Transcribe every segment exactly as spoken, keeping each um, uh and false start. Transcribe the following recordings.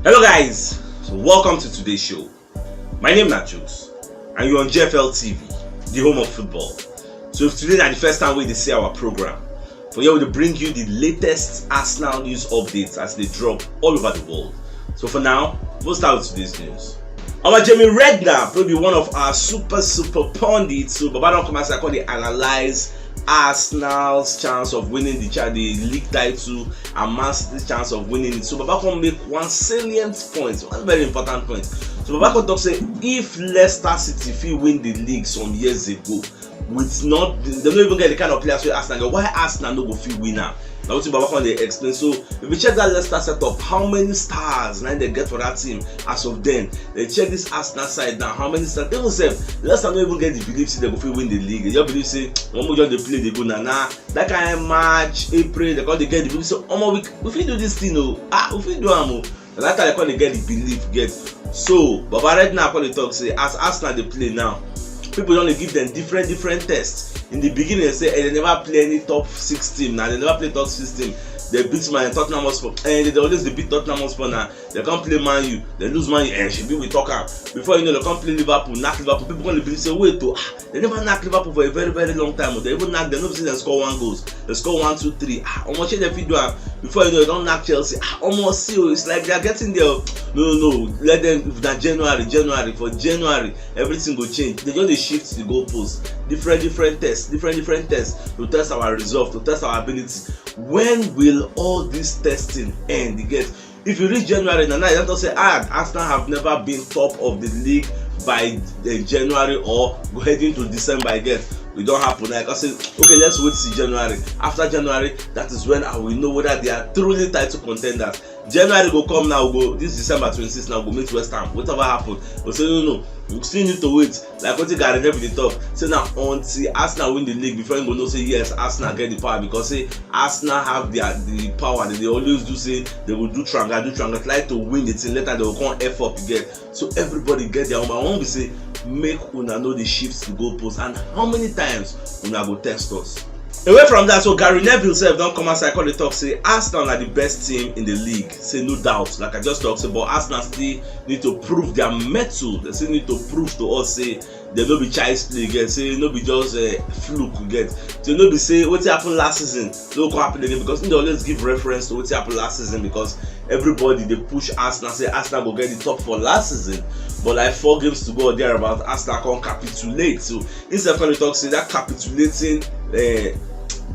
Hello guys, so welcome to today's show. My name na Jokes and you're on G F L T V, the home of football. So if today na the first time wey you dey see our program, for here we dey bring you the latest Arsenal news updates as they drop all over the world. So for now, we'll start with today's news. Our Jamie Redknapp will be one of our super super pundits. So Baba don come outside come dey analyze Arsenal's chance of winning the cha- the league title and Man City's chance of winning it. So Baba come make one salient point, one very important point. So Baba come talk say if Leicester City fit win the league some years ago, with not dem no even get the kind of players wey Arsenal get, why Arsenal no go fit win am? Na wetin Baba come dey explain. So if you check that Leicester setup, how many stars na dem get for that team as of then? Dem check this Arsenal side now, how many stars? Even sef, Leicester no even get the belief say dem go fit win the league. Dem just believe say omo just dey play dey go na na that kind March, April, dem come dey get the belief say omo we we fit do this thing o, ah we fit do am o. Na that time dem come dey get the belief get. So Baba Redknapp come dey talk say as Arsenal dey play now, people don dey give dem different different tests. In the beginning dem say eh, dem never play any top six team na, dem never play top six team. Dem beat Man Tottenham Hotspur, eh, dem dey always dey beat Tottenham Hotspur na. Dem come play Man U, dem lose Man U, eh, shebi we talk am. Before you know dem come play Liverpool, knack Liverpool. People come dey believe say wait o, ah, dem never knack Liverpool for a very very long time o. Dem even knack dem, no be say dem score one goals, dem score one two three. Ah omo shey dem fit do am? Before you know dem don knack Chelsea. Ah omo see o, it's like they are getting there o. No no no, let dem, if na January, January, for January everything go change. Dem just dey shift the goalpost, different different tests, different different tests to test our resolve, to test our ability. When will all this testing end? You get? If you reach January na now you don talk say ah Arsenal have never been top of the league by uh, January or heading to December. You get? E don happen now. You come say okay, let's wait till January. After January, that is when I will know whether they are truly title contenders. January go come now, go this December twenty-six now, go meet West Ham. Whatever happen, we say no no, we still need to wait. Like wetin Gary Neville dey talk, say na until Arsenal win the league before you go know say yes, Arsenal get the power, because say Arsenal have their the power. Dem dey always do say dem go do tranga do tranga, try to win the thing, later dem go come F up again. So everybody get their own. But I wan be say make una no dey shift the goalpost, and how many times una go test us? Away from that, so Gary Neville sef don come outside come dey talk say Arsenal na the best team in the league, say no doubt, like I just talk say, but Arsenal still need to prove their mettle. Dem still need to prove to us say dem no be child's play, get? Say no be just uh, fluke, get? Say no be say wetin happen last season no come happen again, because dem dey always give reference to wetin happen last season, because everybody dey push Arsenal say Arsenal go get the top four last season, but like four games to go or thereabout, Arsenal come capitulate. So him sef come dey talk say that capitulating uh,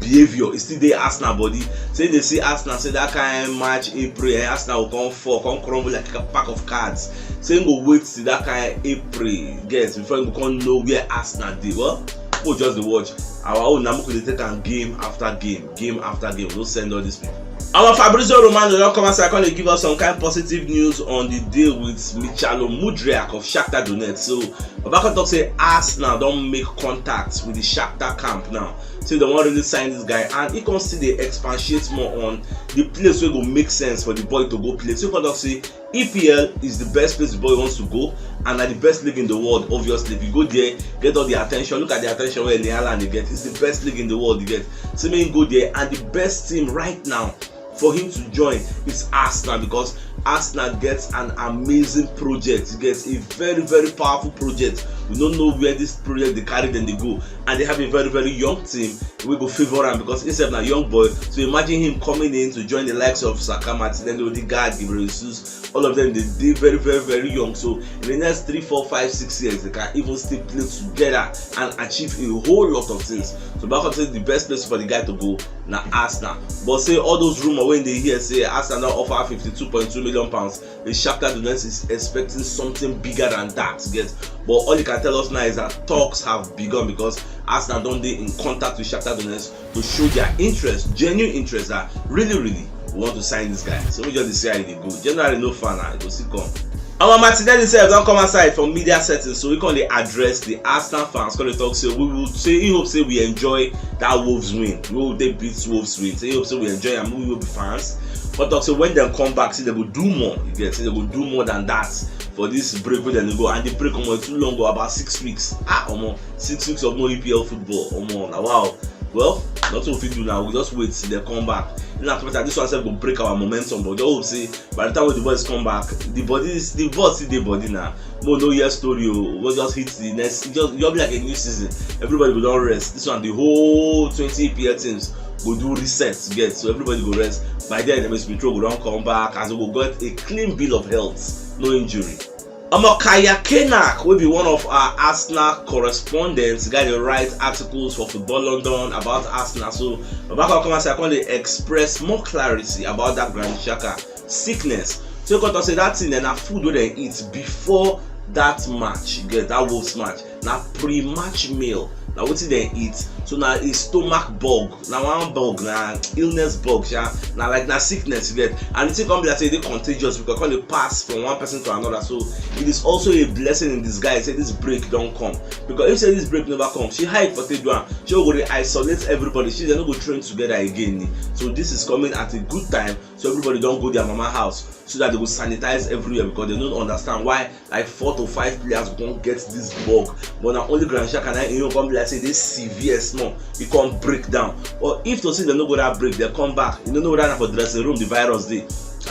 behaviour e still dey Arsenal body. Say dey see Arsenal say that kind March, April, eh, Arsenal go come fall, come crumble like a pack of cards. Say him go wait till that kind April get before him go come know where Arsenal dey. Well, people just dey watch. Our own na make we dey take am game after game, game after game. We no send all these people. Our Fabrizio Romano don come outside come dey give us some kind positive news on the deal with Michalo Mudryk of Shakhtar Donetsk. So Baba come talk say Arsenal don make contact with the Shakhtar camp now. Say dem wan really sign this guy, and he come still dey expatiate more on the place wey go make sense for the boy to go play. So he come talk say E P L is the best place the boy wants to go, and na the best league in the world. Obviously, if you go there, get all the attention. Look at the attention wey Erling Haaland dey get. It's the best league in the world you get. Say make him go there, and the best team right now for him to join is Arsenal, because Arsenal gets an amazing project. He gets a very very powerful project. We don't know where this project dey carry dem dey go, and they have a very very young team wey go favour am, because him sef na young boy. So imagine him coming in to join the likes of Saka, Martinelli, Odegaard, Gabriel Jesus. All of them dey dey very very very young. So in the next three, four, five, six years, they can even still play together and achieve a whole lot of things. So Baba come say the best place for the guy to go na Arsenal. But say all those rumour wey dey hear say Arsenal don offer fifty-two point two million pounds, the Shakhtar Donetsk is expecting something bigger than that, get? But all he can tell us now is that talks have begun, because Arsenal don dey in contact with Shakhtar Donetsk to show their interest, genuine interest, that really really we want to sign this guy. So we just dey see how e dey go. January no far now, e go still come. Our Martinelli sef don come outside from media settings, so he come dey address the Arsenal fans, come dey talk say we will say he hope say we enjoy that Wolves win. We will dey beat Wolves win. Say he hope say we enjoy am, we will be fans. But talk say when dem come back, say dem go do more. You get? Say dem go do more than that for this break wey dem dey go, and the break omo e too long o, about six weeks. Ah omo, six weeks of no E P L football, omo na wow. Well, Nothing we fit do now, we just wait till dem come back. In as much as this one sef go break our momentum, but just hope say by the time wey the boys come back, the body, the boss still dey body na. Mo no hear story o, we just hit the next, e just, e just be like a new season. Everybody go don rest. This one, the whole twenty E P L teams go do reset, you get, so everybody go rest. By then, James Mitro go don come back, as we go get a clean bill of health, no injury. Omo, Kaya Kenak, wey be one of our Arsenal correspondents, guy dey write articles for Football London about Arsenal. So Baba come come and say, I come dey express more clarity about that Granit Xhaka sickness. So he come talk say that thing na food wey dem eat before that match, you get, that Wolves match, na pre-match meal, na wetin dem eat. So na a stomach bug, na one bug, na illness bug sha, na like, na sickness, you get. And the thing come be like say e dey contagious, because e come dey pass from one person to another. So it is also a blessing in disguise say this break don come, because if say this break never come, shey how e for take do am? Shey we go dey isolate everybody, shey dem no go train together again ni? So this is coming at a good time, so everybody don go their mama house, so that they go sanitize everywhere, because they no understand why like four to five players go come get this bug. But na only Granit Xhaka na im come be like say e dey severe small, e come break down. But if to say dem no go that break, dem come back, you no know whether na for dressing room the virus dey,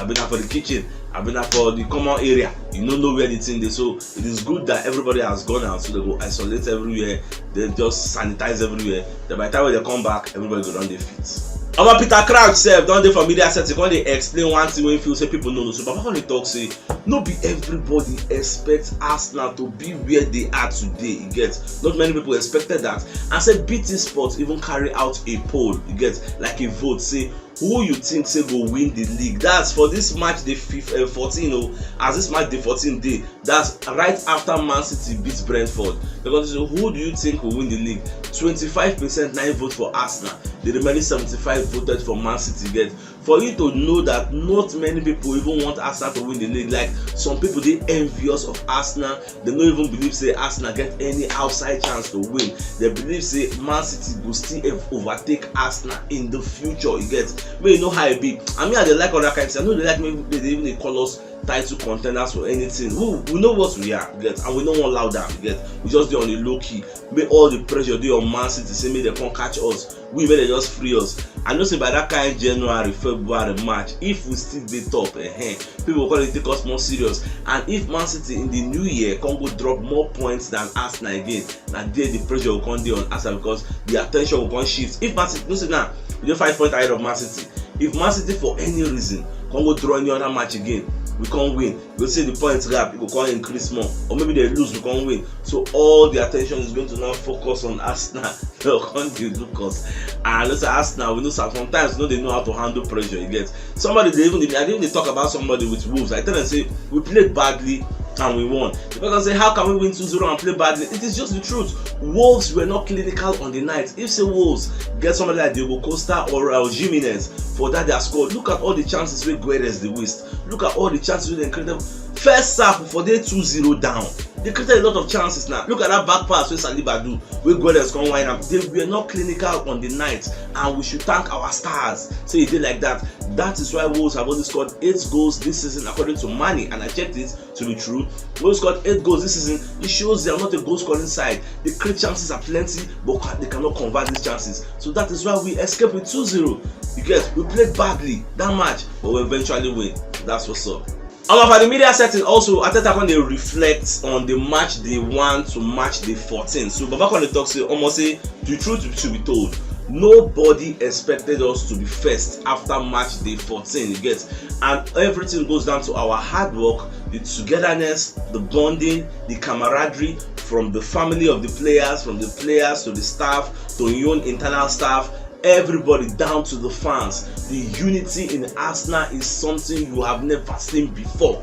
abi na for the kitchen, abi na for the common area. You no know where the thing dey. So it is good that everybody has gone out, so they go isolate everywhere, they just sanitize everywhere. Then by the time wey dem come back, everybody go don dey fit. Omo, Peter Crouch sef don dey for media setting, come dey explain one thing wey e feel say people no know. So Baba come dey talk say no be everybody expect Arsenal to be where they are today, you get. Not many people expected that. And say B T Sport even carry out a poll, you get, like a vote, say who you think say go win the league. That's for this match day fif-, uh, fourteen o, as this match day fourteen dey, that's right after Man City beat Brentford. Because say, who do you think will win the league? Twenty-five percent na im vote for Arsenal. The remaining seventy-five voted for Man City, get. For you to know that not many people even want Arsenal to win the league. Like, some people dey envious of Arsenal. They no even believe say Arsenal get any outside chance to win. They believe say Man City go still ev-, overtake Arsenal in the future, you get. Make you know how e be. I mean, I dey like all that kind of thing. I no dey like make they dey even dey call us title contenders or anything. We, we know what we are, you get, and we no wan loud am, you get. We just dey on the low key. Make all the pressure dey on Man City, say make dem come catch us. We, make dem just free us. I know say by that kind January, February, March, if we still dey top, eh, people go come dey take us more serious. And if Man City in the new year come go drop more points than Arsenal again, na there the pressure go come dey on Arsenal, because the attention go come shift. If Man City, you know say now we dey five points ahead of Man City. If Man City for any reason come go draw any other match again, we come win, you go see the points gap, e go come increase more, or maybe they lose, we come win. So all the attention is going to now focus on Arsenal. Dem go come dey look us. And I know say Arsenal, we know some-, sometimes we no dey know how to handle pressure, you get. Somebody dey even, I dey even dey talk about somebody with Wolves. I tell dem say we played badly and we won. The person say, how can we win two zero and play badly? It is just the truth. Wolves were not clinical on the night. If say Wolves get somebody like Diogo Costa or Raul Jimenez for that their squad, look at all the chances wey Guedes dey waste. Look at all the chances wey dem create. First half, for dey two zero down, they created a lot of chances now. Look at that back pass wey Saliba do, wey Guedes come whine am. They were not clinical on the night, and we should thank our stars say e dey like that. That is why Wolves have only scored eight goals this season, according to Mane, and I checked it to be true. Wolves scored eight goals this season. It shows they are not a goal scoring side. They create chances are plenty, but ca-, they cannot convert these chances. So that is why we escaped with two zero. You get, we played badly that match, but we eventually win. That's what's up. Omo, for the media setting also, Arteta come dey reflect on the match day one to match day fourteen. So Baba come dey talk say, omo, say the truth should be told, nobody expected us to be first after match day fourteen, you get. And everything goes down to our hard work, the togetherness, the bonding, the camaraderie from the family of the players, from the players to the staff, to your own internal staff, everybody down to the fans. The unity in Arsenal is something you have never seen before.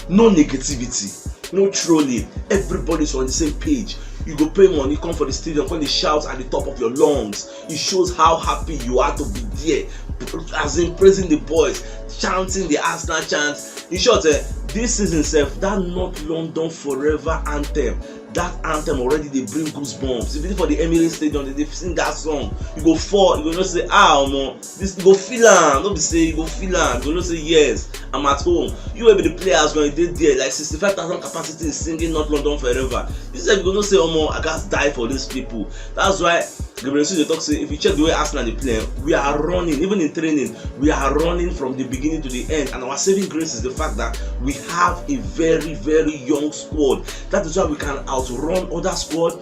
No negativity, no trolling. Everybody's on the same page. You go pay money, come for the stadium, come dey shout at the top of your lungs. It shows how happy you are to be there. As in, praising the boys, chanting the Arsenal chants. In short, eh, this season sef, that North London Forever anthem, that anthem already dey bring goosebumps. If you dey for the Emirates Stadium, they dey sing that song, you go fall, you go know say, ah, omo, this, you go feel am. No be say you go feel am, you go know say, yes, I'm at home. You wey be the players, when you dey there, like sixty-five thousand capacity is singing North London Forever. You sef, you go know say, omo, I gats die for these people. That's why Gabriel Jesus dey talk say if you check the way Arsenal dey play, we are running. Even in training, we are running from the beginning to the end. And our saving grace is the fact that we have a very, very young squad. That is why we can outrun other squad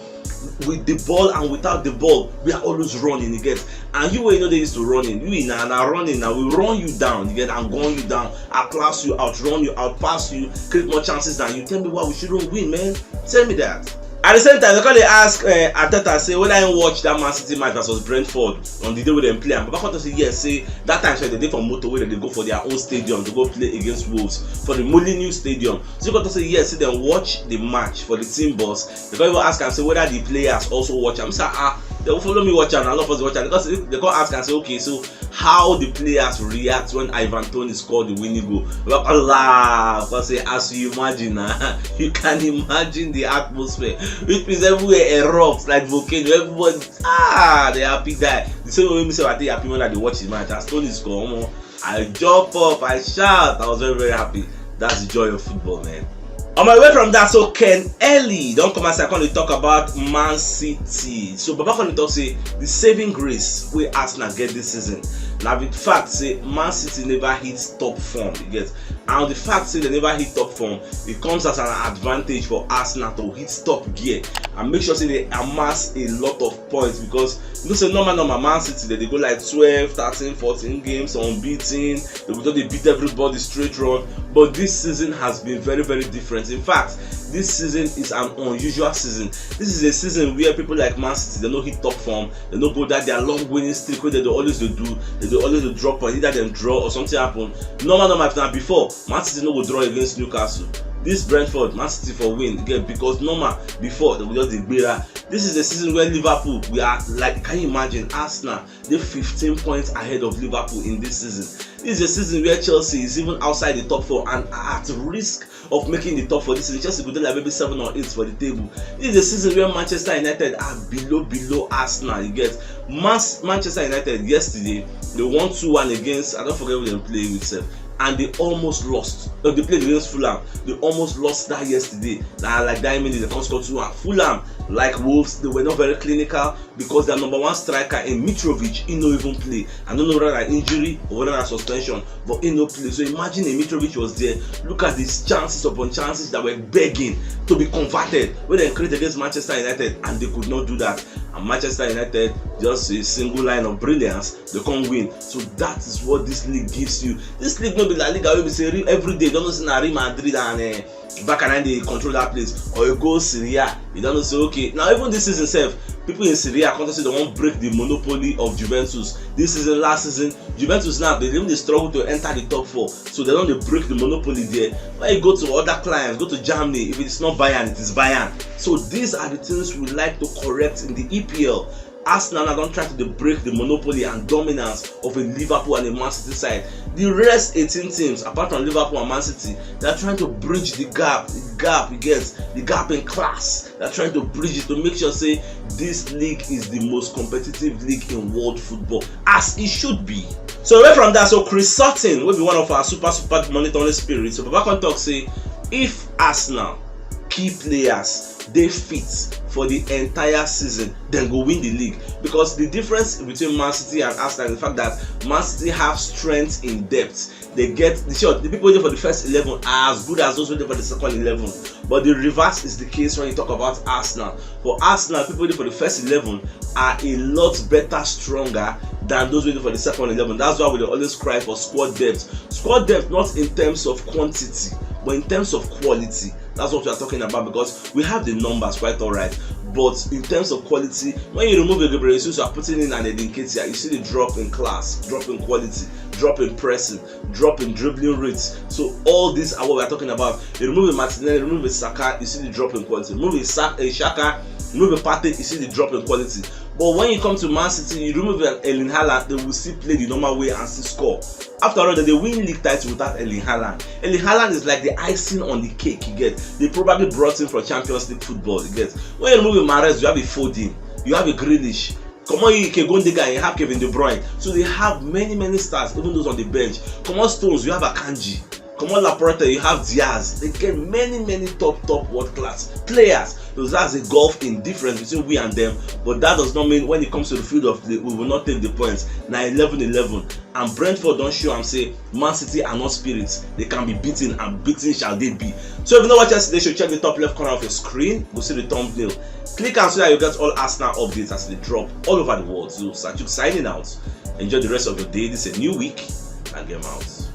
with the ball and without the ball. We are always running, you get. And you wey you no dey used to running, you na na running na, we run you down, you get, and gun you down, outclass you, outrun you, outpass you, create more chances than you. Tell me why we shouldn't win, man. Tell me that. At the same time, they come dey ask uh, Arteta say whether he watch that Man City match versus Brentford on the day wey dem play am. Baba come talk say yes, say that time say they dey for motor wey dem dey go for their own stadium to go play against Wolves for the Molineux Stadium. So he come talk say yes, say dem watch the match for the team bus. They come even ask am say whether the players also watch am. He say ah, they go follow me watch am. A lot of us watch am because they come ask am say okay, so how the players react when Ivan Toney scored the winning goal. Baba laugh and say, as you imagine, ah, you can imagine the atmosphere, which means everywhere erupts like volcano. Everybody, ah, they happy die. The same way me say I dey happy when I dey watch the match. As Toney score, omo, I jump up, I shout. I was very, very happy. That's the joy of football, man. On my way from that, so Ken Elly don come outside come dey talk about Man City. So Baba come dey talk say the saving grace wey Arsenal get this season na the fact say Man City never hit top form, you get, and the fact say they never hit top form, it comes as an advantage for Arsenal to hit top gear and make sure say they amass a lot of points because you know say normal normal Man City they dey go like twelve, thirteen, fourteen games unbeaten. They go just dey beat everybody straight run. But this season has been very, very different. In fact, this season is an unusual season. This is a season where people like Man City, they no hit top form, they no go that their long winning streak where they dey always dey do, they dey always dey drop point, either dem draw or something happen. Normal normal if na before, Man City no go draw against Newcastle. This Brentford, Man City for win again because normal before they go just dey gbera. This is a season where Liverpool, we are like, can you imagine Arsenal dey fifteen points ahead of Liverpool in this season. This is a season where Chelsea is even outside the top four and are at risk of making the top four this season. Chelsea go dey like maybe seven or eight for the table. This is a season where Manchester United are below below Arsenal. You get Mas- Manchester United yesterday, they won two one against, I don't forget who they play with sef, and they almost lost. Uh, they played against Fulham. They almost lost that yesterday. Na like that minute they come score two one. Fulham, like Wolves, they were not very clinical because their number one striker in Mitrovic, he no even play. I don't know whether na injury or whether na suspension, but he no play. So imagine if Mitrovic was there. Look at these chances upon chances that were begging to be converted wey dem create against Manchester United, and they could not do that. And Manchester United, just a single line of brilliance, they come win. So that is what this league gives you. This league no be La Liga wey be say re- every day you don know say na Real Madrid and uh, Barca na dey control that place, or you go Serie A, you don know say okay. Now even this season sef, people in Serie A come talk say they wan break the monopoly of Juventus. This season, last season, Juventus now they even dey struggle to enter the top four, so they don dey break the monopoly there. When you go to other clients, go to Germany, if it is not Bayern, it is Bayern. So these are the things we like to correct in the E P L. Arsenal now don try to dey break the monopoly and dominance of a Liverpool and a Man City side. The rest eighteen teams, apart from Liverpool and Man City, they are trying to bridge the gap, the gap you get, the gap in class. They are trying to bridge it to make sure say this league is the most competitive league in world football, as it should be. So away from that, so Chris Sutton, wey be one of our super super monitoring spirits, so Baba come talk say if Arsenal key players dey fit for the entire season, dem go win the league, because the difference between Man City and Arsenal is the fact that Man City have strength in depth. They get the shot. The people waiting for the first eleven are as good as those waiting for the second eleven. But the reverse is the case when you talk about Arsenal. For Arsenal, people waiting for the first eleven are a lot better, stronger than those waiting for the second eleven. That's why we dey always cry for squad depth. Squad depth not in terms of quantity, but in terms of quality. That's what we are talking about, because we have the numbers quite all right. But in terms of quality, when you remove a Gabriel Jesus, you are putting in an Eddie Nketiah, you see the drop in class, drop in quality, drop in pressing, drop in dribbling rates. So all these are what we are talking about. You remove a Martinelli, remove a Saka, you see the drop in quality. Remove a, Sa- a Xhaka, remove a Partey, you see the drop in quality. But when you come to Man City, you remove an Erling Haaland, they will still play the normal way and still score. After all, they win league title without Erling Haaland. Erling Haaland is like the icing on the cake you get. They probably brought him for Champions League football you get. When you remove a Mahrez, you have a Foden, you have a Grealish. Comot Ike Gundogan, you have Kevin De Bruyne. So they have many many stars, even those on the bench. Comot Stones, you have Akanji. Comot Laporta, you have Diaz. They get many, many top, top world class players. So that's the gulf in difference between we and them. But that does not mean when it comes to the field of play, we will not take the points. Now eleven eleven. And Brentford don't show am say Man City are not spirits. They can be beaten, and beaten shall they be. So if you know what yesterday should check the top left corner of your screen, go see the thumbnail. Click and so that you get all Arsenal updates as they drop all over the world. So Sajuk signing out. Enjoy the rest of your day. This is a new week. And game out.